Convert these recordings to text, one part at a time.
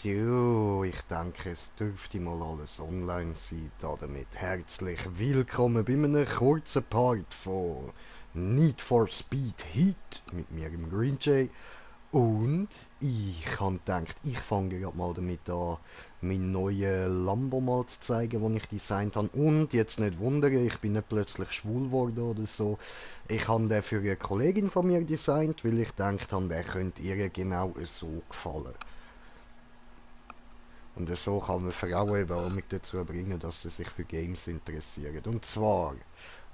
So, ich denke, es dürfte mal alles online sein. Damit herzlich willkommen bei einem kurzen Part von Need for Speed Heat mit mir im Green Jay. Und ich habe gedacht, ich fange gerade mal damit an, meinen neuen Lambo mal zu zeigen, den ich designt habe. Und jetzt nicht wundern, ich bin nicht plötzlich schwul geworden oder so. Ich habe den für eine Kollegin von mir designt, weil ich gedacht habe, der könnte ihr genau so gefallen. Und so kann man Frauen eben auch mit dazu bringen, dass sie sich für Games interessieren. Und zwar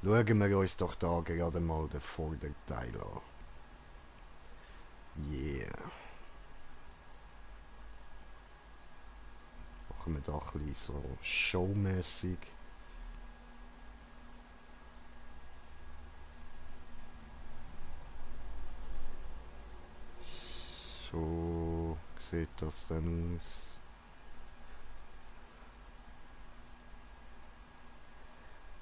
schauen wir uns doch da gerade mal den Vorderteil an. Yeah. Machen wir da ein bisschen so showmäßig. So sieht das dann aus.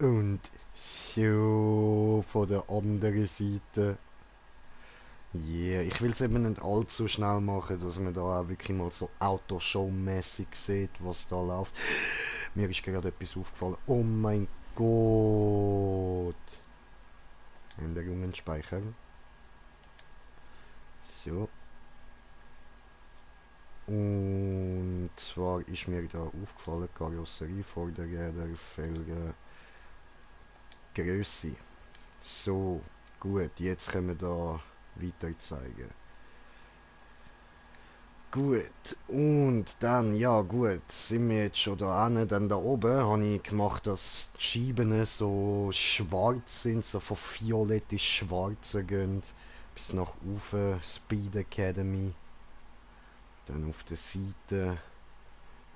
Und so von der anderen Seite. Yeah, ich will es eben nicht allzu schnell machen, dass man da auch wirklich mal so Autoshow-mäßig sieht, was da läuft. Mir ist gerade etwas aufgefallen. Oh mein Gott. Änderungen speichern. So. Und zwar ist mir da aufgefallen, Karosserie, Vorderräder, Felgen, Größe. So, gut, jetzt können wir da weiter zeigen. Gut, und dann, ja gut, sind wir jetzt schon da hinten, dann da oben habe ich gemacht, dass die Scheiben so schwarz sind, so von violett ins Schwarze gehen, bis nach oben, Speed Academy. Dann auf der Seite,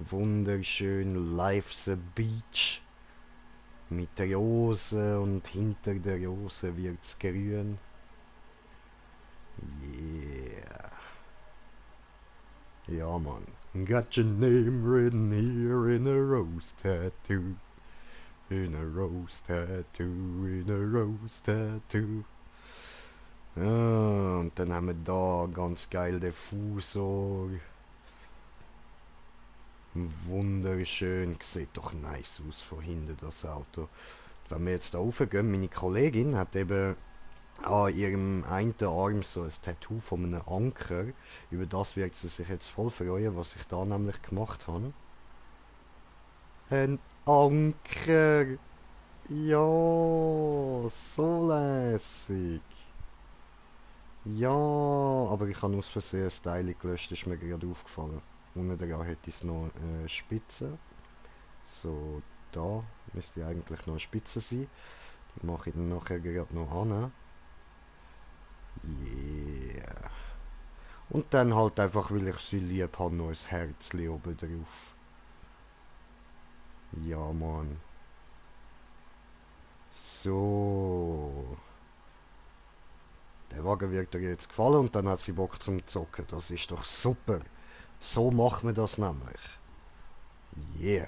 wunderschön, Life's a Beach, mit Rosen und hinter der Rose wird's grün. Yeah. Ja, Mann. Got your name written here in a rose tattoo. In a rose tattoo, in a rose tattoo. Ja, und dann haben wir da ganz geil den Fusor. Wunderschön. Sieht doch nice aus von hinten, das Auto. Wenn wir jetzt da raufgehen, meine Kollegin hat eben an ihrem einen Arm so ein Tattoo von einem Anker. Über das wird sie sich jetzt voll freuen, was ich da nämlich gemacht habe. Ein Anker! Ja, so lässig. Ja, aber ich habe aus Versehen ein Teil gelöscht, ist mir gerade aufgefallen. Unten dran hätte ich noch Spitze. So, da müsste eigentlich noch eine Spitze sein. Die mache ich dann nachher gerade noch an. Yeah. Und dann halt einfach, weil ich sie lieb habe, noch ein Herzchen oben drauf. Ja, Mann. So. Der Wagen wird ihr jetzt gefallen und dann hat sie Bock zum Zocken. Das ist doch super. So macht man das nämlich. Yeah.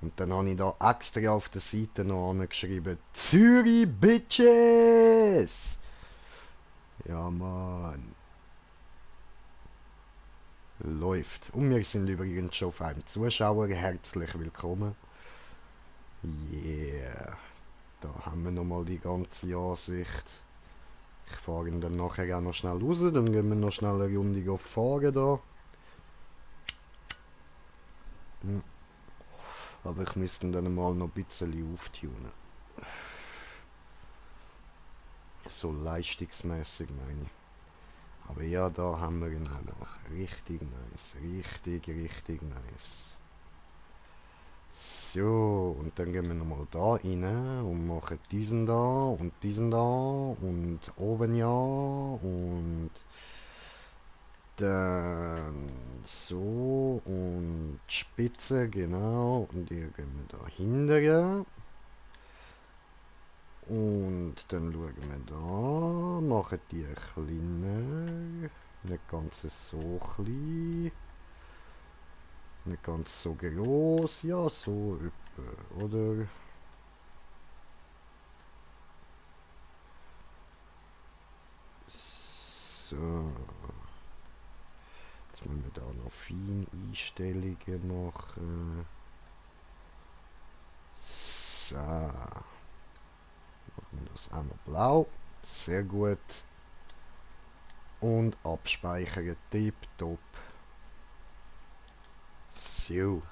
Und dann habe ich da extra auf der Seite noch angeschrieben: Zürich Bitches! Ja, Mann. Läuft. Und wir sind übrigens schon auf einem Zuschauer. Herzlich willkommen. Yeah. Da haben wir nochmal die ganze Ansicht. Ich fahre ihn dann nachher auch noch schnell raus. Dann gehen wir noch schnell eine Runde fahren da. Hm. Aber ich müsste ihn dann mal noch ein bisschen auftunen. So leistungsmäßig meine ich. Aber ja, da haben wir ihn auch noch. Richtig nice. Richtig, richtig nice. So, und dann gehen wir nochmal da rein und machen diesen da und oben ja und dann so und Spitze, genau, und hier gehen wir da hinterher. Und dann schauen wir da, machen die kleiner, nicht ganz so klein, nicht ganz so groß, ja so etwa, oder? So, müssen wir da noch feine Einstellungen machen. So. Machen wir das auch noch blau. Sehr gut. Und abspeichern. Tipptopp. So.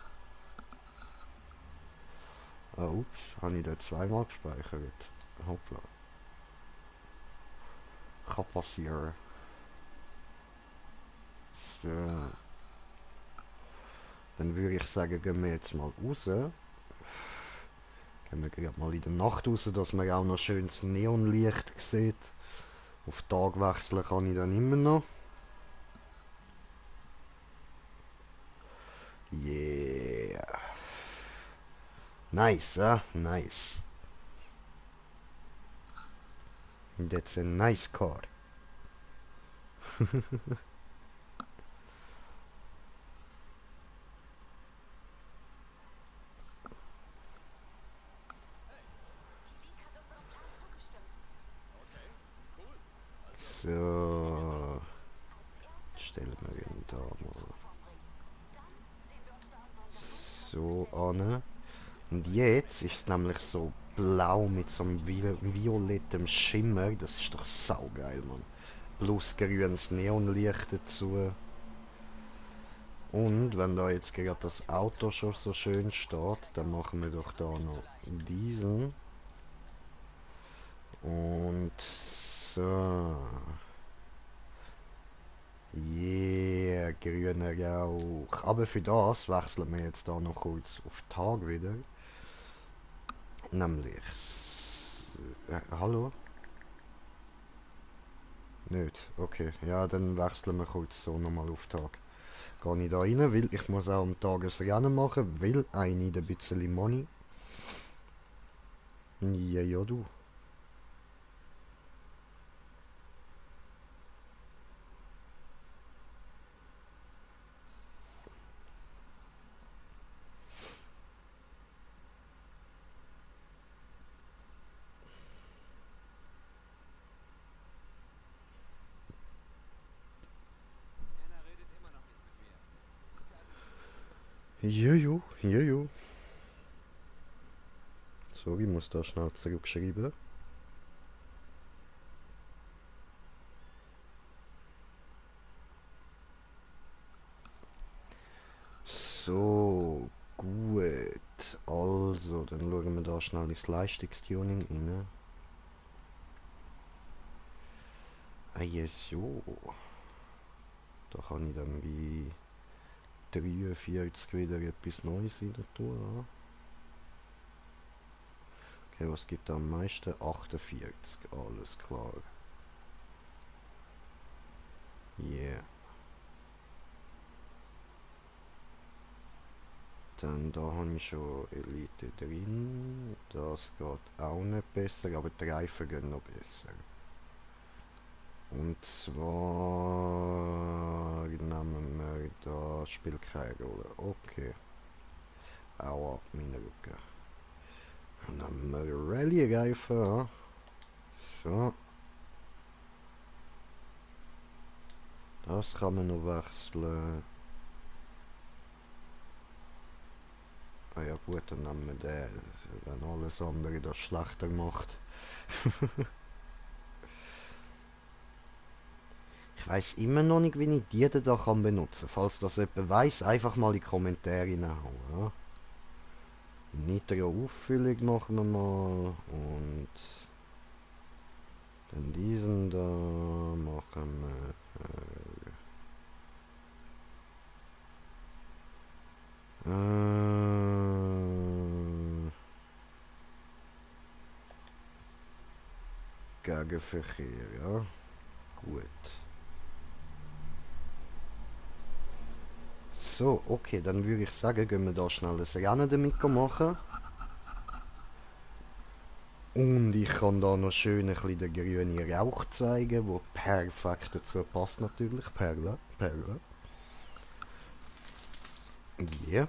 Ah, ups, habe ich dort zweimal gespeichert. Hoppla. Kann passieren. So. Dann würde ich sagen, gehen wir jetzt mal raus. Gehen wir gerade mal in der Nacht raus, dass man auch noch schönes Neonlicht sieht. Auf Tag wechseln kann ich dann immer noch. Yeah. Nice, nice. That's a nice car. So. Stellen wir ihn da mal so an. Und jetzt ist es nämlich so blau mit so einem violettem Schimmer. Das ist doch saugeil, Mann. Plus grünes Neonlicht dazu. Und wenn da jetzt gerade das Auto schon so schön steht, dann machen wir doch da noch diesen. Und so. Yeah, grüner Rauch. Aber für das wechseln wir jetzt da noch kurz auf Tag wieder. Nämlich... hallo? Nicht? Okay. Ja, dann wechseln wir kurz so nochmal auf Tag. Gehe ich da rein, weil ich muss auch am Tag ein Rennen machen, weil I need ein bisschen Money. Ja, ja, du. Jojo, jojo. Sorry, ich muss da schnell zurückschreiben. So, gut. Also, dann schauen wir da schnell ins Leistungstuning rein. Ah, ja, so. Da kann ich dann bei 43 wieder etwas Neues rein tun. Okay, was gibt da am meisten? 48, alles klar. Yeah. Dann da habe ich schon Elite drin. Das geht auch nicht besser, aber die Reifen gehen noch besser. Und zwar nehmen wir da, spielt keine Rolle. Okay. Aua, meine Rücken. Dann nehmen wir Rallye-Reifen. So. Das kann man noch wechseln. Ah ja gut, dann nehmen wir den, wenn alles andere das schlechter macht. Ich weiß immer noch nicht, wie ich die da kann benutzen. Falls das jemand weiss, einfach mal in die Kommentare reinhauen. Ja? Nitro-Auffüllung machen wir mal und dann diesen da machen wir. Gegenverkehr, ja. Gut. So, okay, dann würde ich sagen, gehen wir da schnell ein Rennen damit machen. Und ich kann da noch schön ein bisschen den grünen Rauch zeigen, der perfekt dazu passt natürlich. Perle, Perle. Yeah.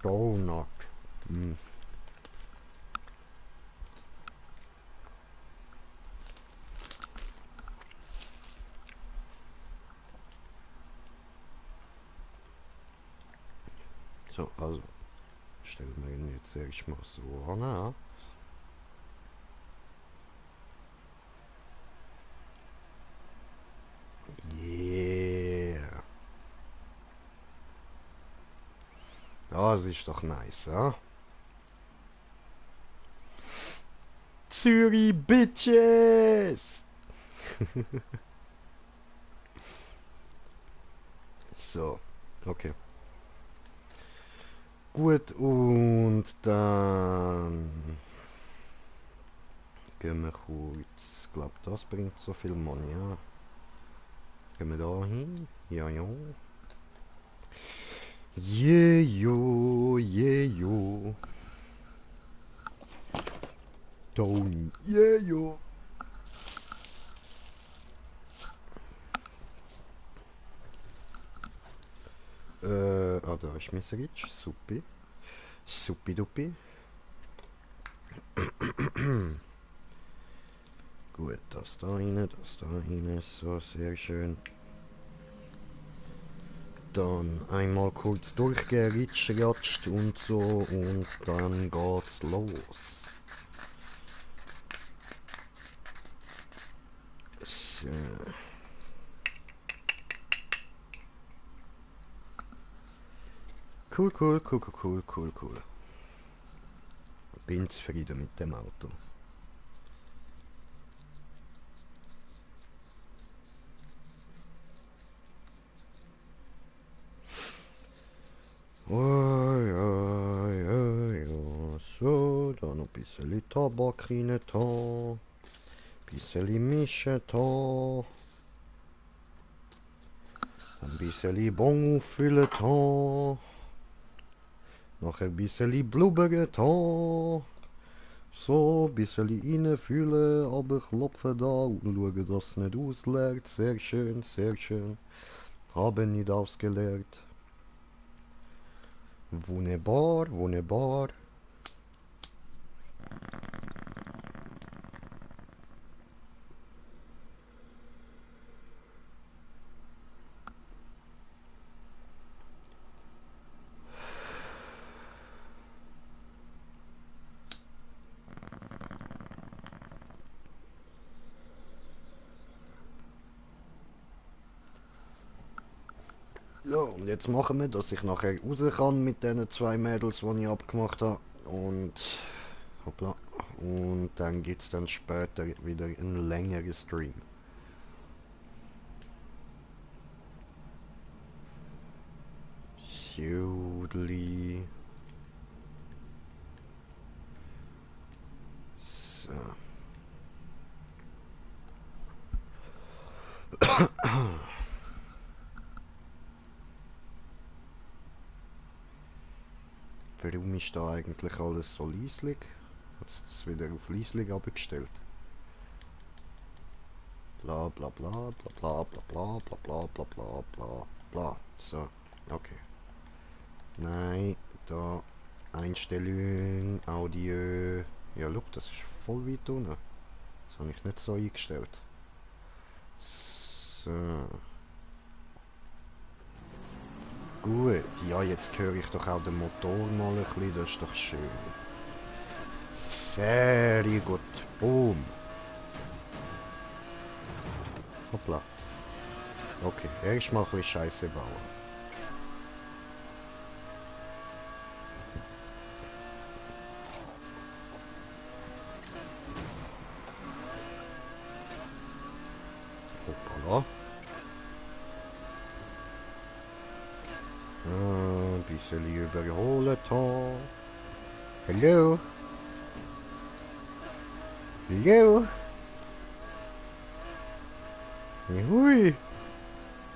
Donut. Mm. So, also stellen wir ihn jetzt erstmal so an. Yeah. Das ist doch nice, ja? Zürich Bitches! So, okay. Gut, und dann gehen wir kurz. Ich glaube, das bringt so viel Money, ja. Gehen wir da hin? Ja, ja. Jejo, jejo. Tony, jejo. Da ist mein Switch. Suppi. Suppi-duppi. Gut, das da rein, das da rein. So, sehr schön. Dann einmal kurz durchgeritscht und so und dann geht's los. So. Cool, cool, cool, cool, cool, cool, cool. Bin zufrieden mit dem Auto. Oi, oi, oi, oi. So, da noch ein bisschen Tabak rein, da. Bisschen mischen, da. Ein bisschen Bon auffüllen, da. Noch ein bisschen blubbern, da. So, ein bisschen reinfüllen, aber klopfen da und schauen, dass es nicht ausleert. Sehr schön, sehr schön. Haben nicht ausgeleert. Wunderbar, wunderbar. Ja, und jetzt machen wir, dass ich nachher raus kann mit den zwei Mädels, die ich abgemacht habe. Und, hoppla. Und dann gibt es dann später wieder einen längeren Stream. Judli. So. Warum ist da eigentlich alles so leislich? Hat es wieder auf leislich abgestellt? Bla bla bla bla bla bla bla bla bla bla bla bla bla. So, okay. Nein, da Einstellung, Audio. Ja, look, das ist voll weit unten. Das habe ich nicht so eingestellt. So. Gut, ja, jetzt höre ich doch auch den Motor mal ein bisschen, das ist doch schön. Sehr gut. Boom. Hoppla. Okay, erstmal ein bisschen Scheiße bauen. Hoppala. Ein bisschen überholen da. Hallo? Hallo? Hui.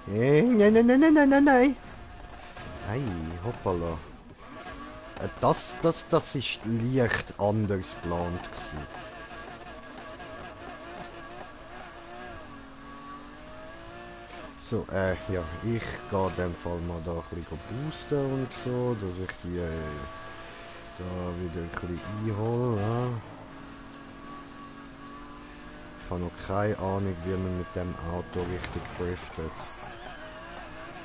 Nein, nein, nein, nein, nein, nein, nein. Ei, hoppala. Das ist leicht anders geplant gewesen. So, ja, ich gehe in dem Fall mal da ein bisschen boosten und so, dass ich die da wieder ein bisschen einhole. Ja. Ich habe noch keine Ahnung, wie man mit dem Auto richtig driftet.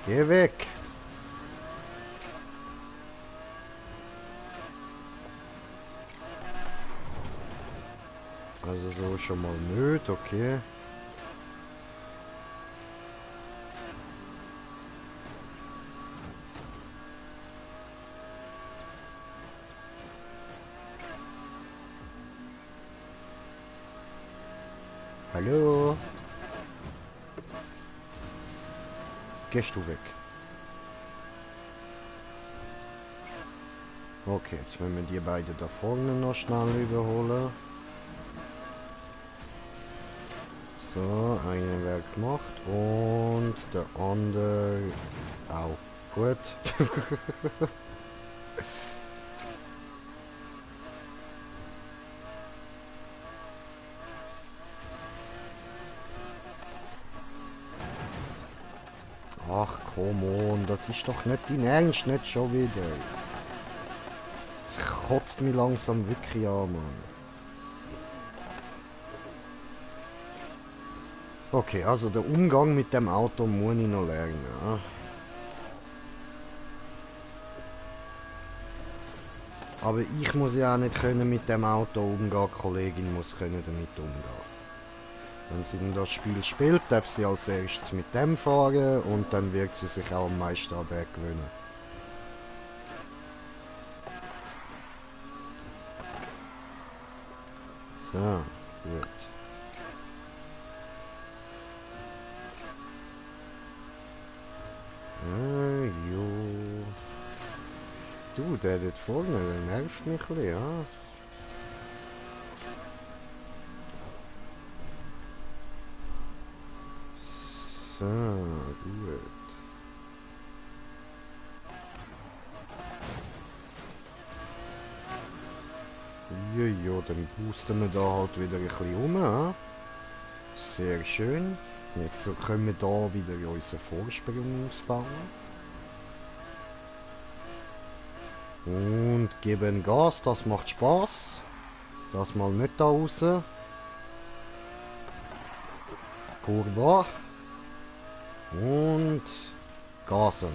Geh weg! Also so schon mal nicht, okay. Hallo? Gehst du weg? Okay, jetzt werden wir die beiden da vorne noch schnell überholen. So, einen wäre gemacht und der andere auch. Gut. Ach, come on, das ist doch nicht dein Ernst, nicht schon wieder. Das kotzt mich langsam wirklich an, Mann. Okay, also der Umgang mit dem Auto muss ich noch lernen. Ja. Aber ich muss ja auch nicht können mit dem Auto umgehen, die Kollegin muss können damit umgehen. Wenn sie das Spiel spielt, darf sie als erstes mit dem fahren und dann wird sie sich auch am meisten an den gewöhnen. So, gut. Jo. Du, der dort vorne, der nervt mich ein bisschen, ja. So, gut. Jojo, dann boosten wir da halt wieder ein bisschen um. Ja. Sehr schön. Jetzt so können wir da wieder unseren Vorsprung ausbauen. Und geben Gas, das macht Spaß. Das mal nicht da raus. Kurva. Und Gasen.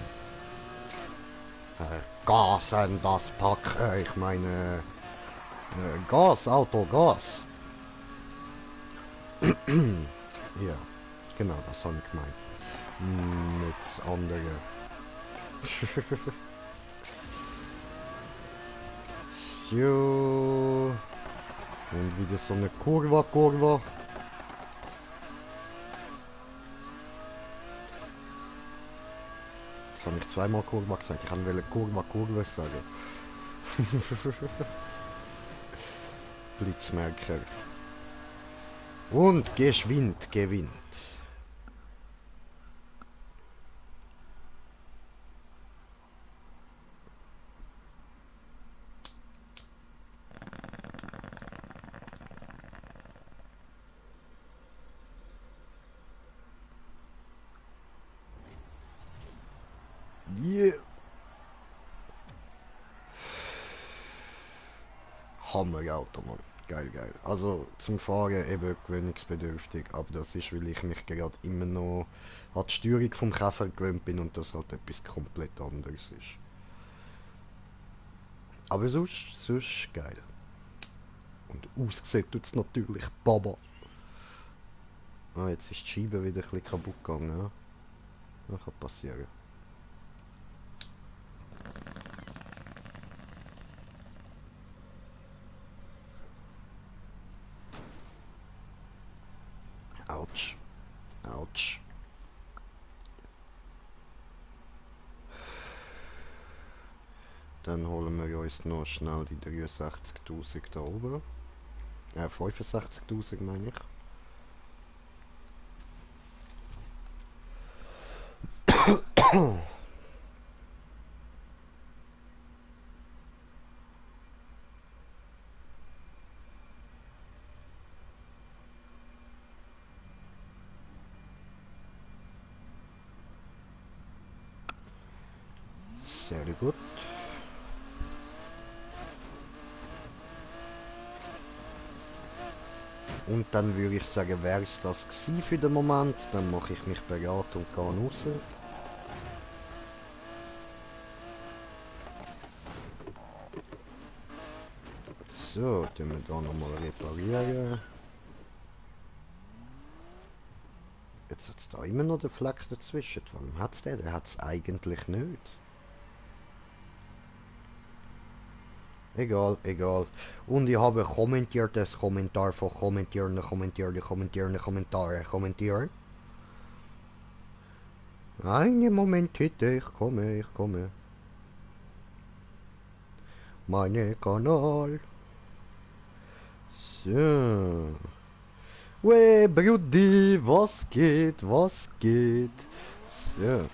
Vergasen das Pack. Ich meine Gas, Auto, Gas. Ja, genau, das habe ich gemeint. Nichts anderes. So. Und wieder so eine Kurva. Jetzt habe ich zweimal Kurva gesagt. Ich wollte Kurva sagen. Blitzmerker. Und geschwind gewinnt. Yeah. Hammerauto, Mann. Geil, geil. Also zum Fahren eben gewöhnungsbedürftig, aber das ist, weil ich mich gerade immer noch an die Steuerung vom Käfer gewöhnt bin und das halt etwas komplett anderes ist. Aber sonst geil. Und ausgesehen tut es natürlich Baba. Ah, jetzt ist die Scheibe wieder ein bisschen kaputt gegangen. Ja? Das kann passieren. Autsch. Autsch. Dann holen wir uns noch schnell die 63.000 da oben. 65.000 meine ich. Sehr gut. Und dann würde ich sagen, wäre es das gewesen für den Moment. Dann mache ich mich bereit und gehe raus. So, tun wir hier nochmal reparieren. Jetzt hat es da immer noch den Fleck dazwischen. Warum hat es den? Der hat es eigentlich nicht. Egal, egal. Und ich habe kommentiertes Kommentar von kommentieren. Einen Moment bitte, ich komme, ich komme. Meine Kanal. So. Wey, Brudi, was geht, was geht? So.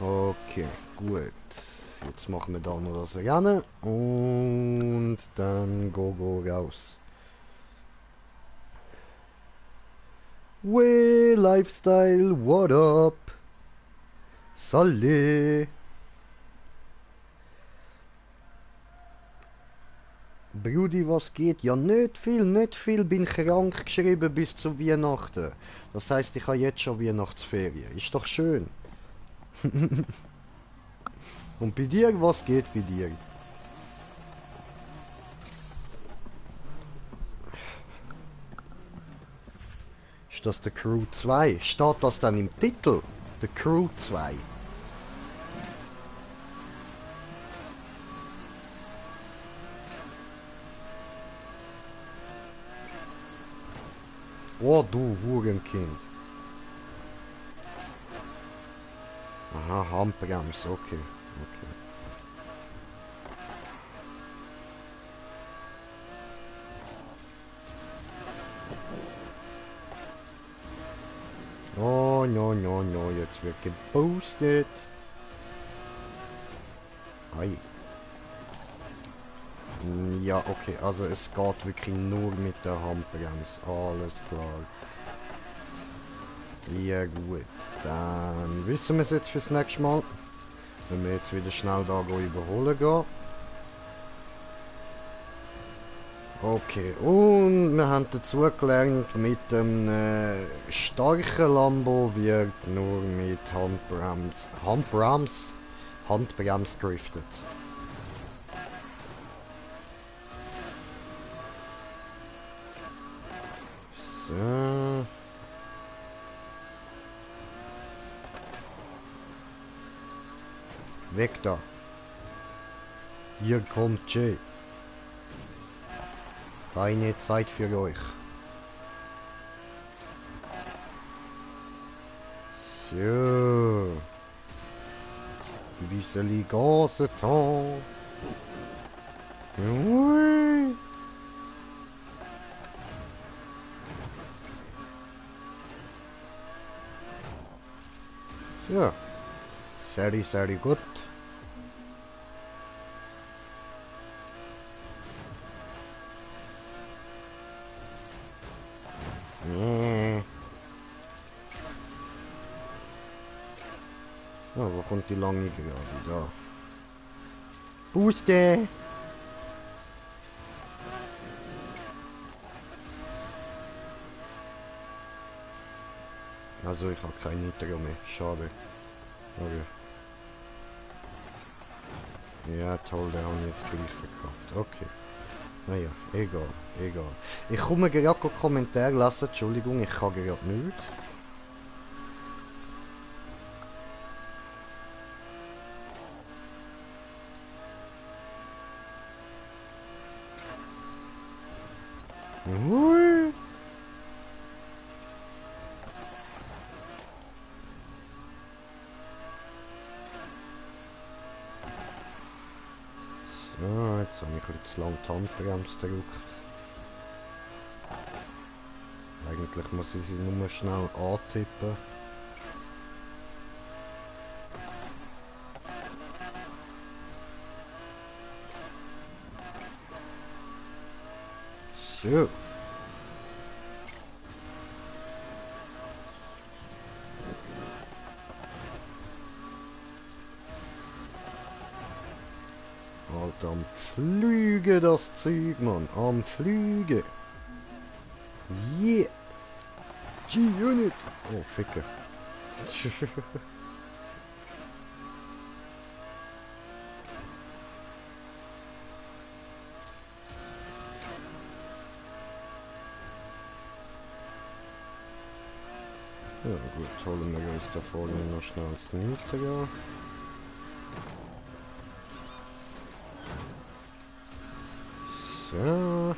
Okay, gut. Jetzt machen wir da noch das Rennen und dann go raus. Wey, Lifestyle, what up? Salut. Brudi, was geht? Ja, nicht viel. Bin krank geschrieben bis zu Weihnachten. Das heißt, ich habe jetzt schon Weihnachtsferien. Ist doch schön. Und bei dir, was geht bei dir? Ist das der Crew 2? Steht das dann im Titel? Der Crew 2. Oh, du Hurenkind. Aha, Handbremse, okay. Oh, no, jetzt wird geboostet. Ei. Ja, okay, also es geht wirklich nur mit der Handbremse. Alles klar. Ja gut, dann wissen wir es jetzt fürs nächste Mal. Wenn wir jetzt wieder schnell da überholen gehen. Okay, und wir haben dazu gelernt, mit dem starken Lambo wird nur mit Handbremse driftet. So. Weg da. Hier kommt Jay. Keine Zeit für euch. So. Bisseli ganze temps. Oui. Ja. Sehr gut. Oh, wo kommt die lange gerade? Da. Booste! Also ich habe kein Nitro mehr. Schade. Okay. Ja, toll, der haben jetzt gleich verkauft. Okay. Naja, egal. Ich komme gerade Kommentare lassen. Entschuldigung, ich kann gerade nichts. Hui. So, jetzt habe ich ein bisschen zu lang die Handbremse gedrückt. Eigentlich muss ich sie nur schnell antippen. So. Alter, am Flüge das Zeug, Mann. Am Flüge. Yeah. G-Unit. Oh, Ficker. Ja gut, holen wir uns da vorne noch schnell das Nitro. So.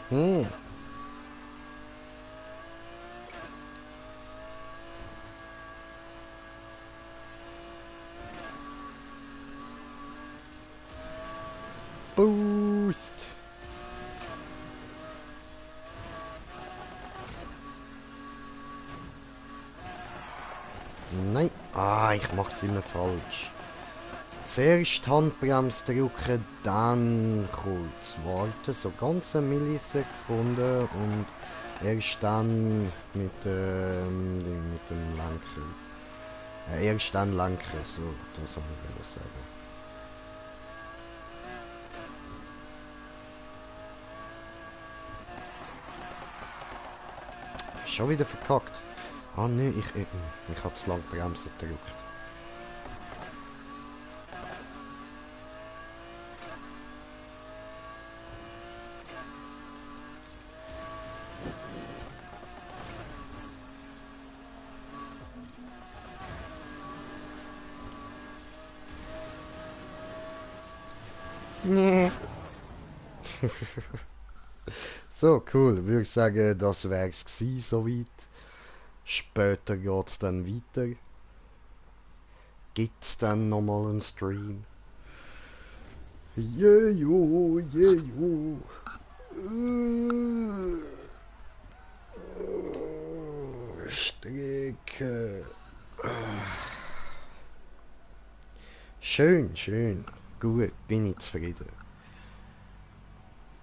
Hehe. Boost. Nein. Ah, ich mach's immer falsch. Zuerst die Handbremse drücken, dann kurz warten, so ganz eine Millisekunde und erst dann mit dem Lenker. Erst dann lenken, so, das soll ich sagen. Schon wieder verkackt. Ah ne, ich hab zu lang Bremse gedrückt. Nee. So, cool. Würde ich sagen, das wär's gsi soweit. Später geht's dann weiter. Gibt's dann nochmal einen Stream? Jejo, jejo. Strecke. Schön, schön. Gut, bin ich zufrieden.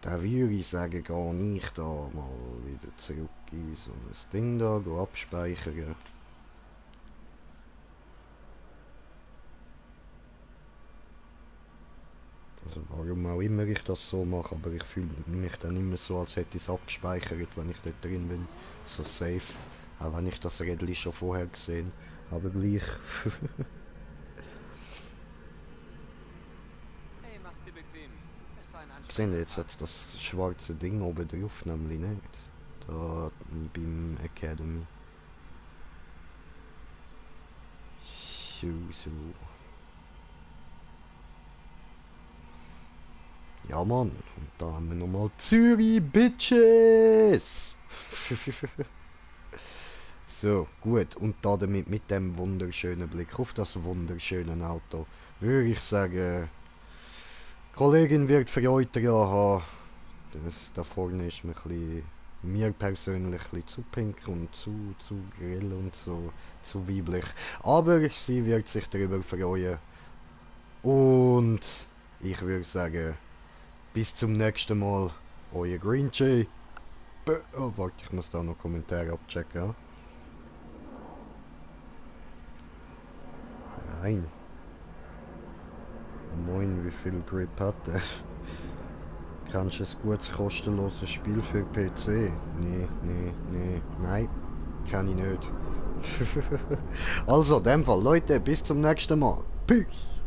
Da würde ich sagen, gar nicht da mal wieder zurück in so ein Ding da, abspeichern. Also warum auch immer ich das so mache, aber ich fühle mich dann immer so, als hätte ich es abgespeichert, wenn ich dort drin bin. So safe. Auch wenn ich das Rädchen schon vorher gesehen aber gleich. Hey, mach's dir bequem. Es war ein Sehen anstrengender jetzt Tag. hat das schwarze Ding oben drauf, nämlich nicht. Da beim Academy. So, so. Ja, Mann. Und da haben wir nochmal Zürich, Bitches! So, gut. Und da damit mit dem wunderschönen Blick auf das wunderschöne Auto, würde ich sagen, die Kollegin wird Freude daran haben. Da vorne ist mir persönlich ein bisschen zu pink und zu grill und so, zu weiblich. Aber sie wird sich darüber freuen. Und ich würde sagen, bis zum nächsten Mal. Euer Green Jay. Oh, warte, ich muss da noch Kommentare abchecken. Ja? Nein. Moin, wie viel Grip hat er? Kennst du ein gutes kostenloses Spiel für PC? Nein, kann ich nicht. Also, in dem Fall, Leute, bis zum nächsten Mal. Peace!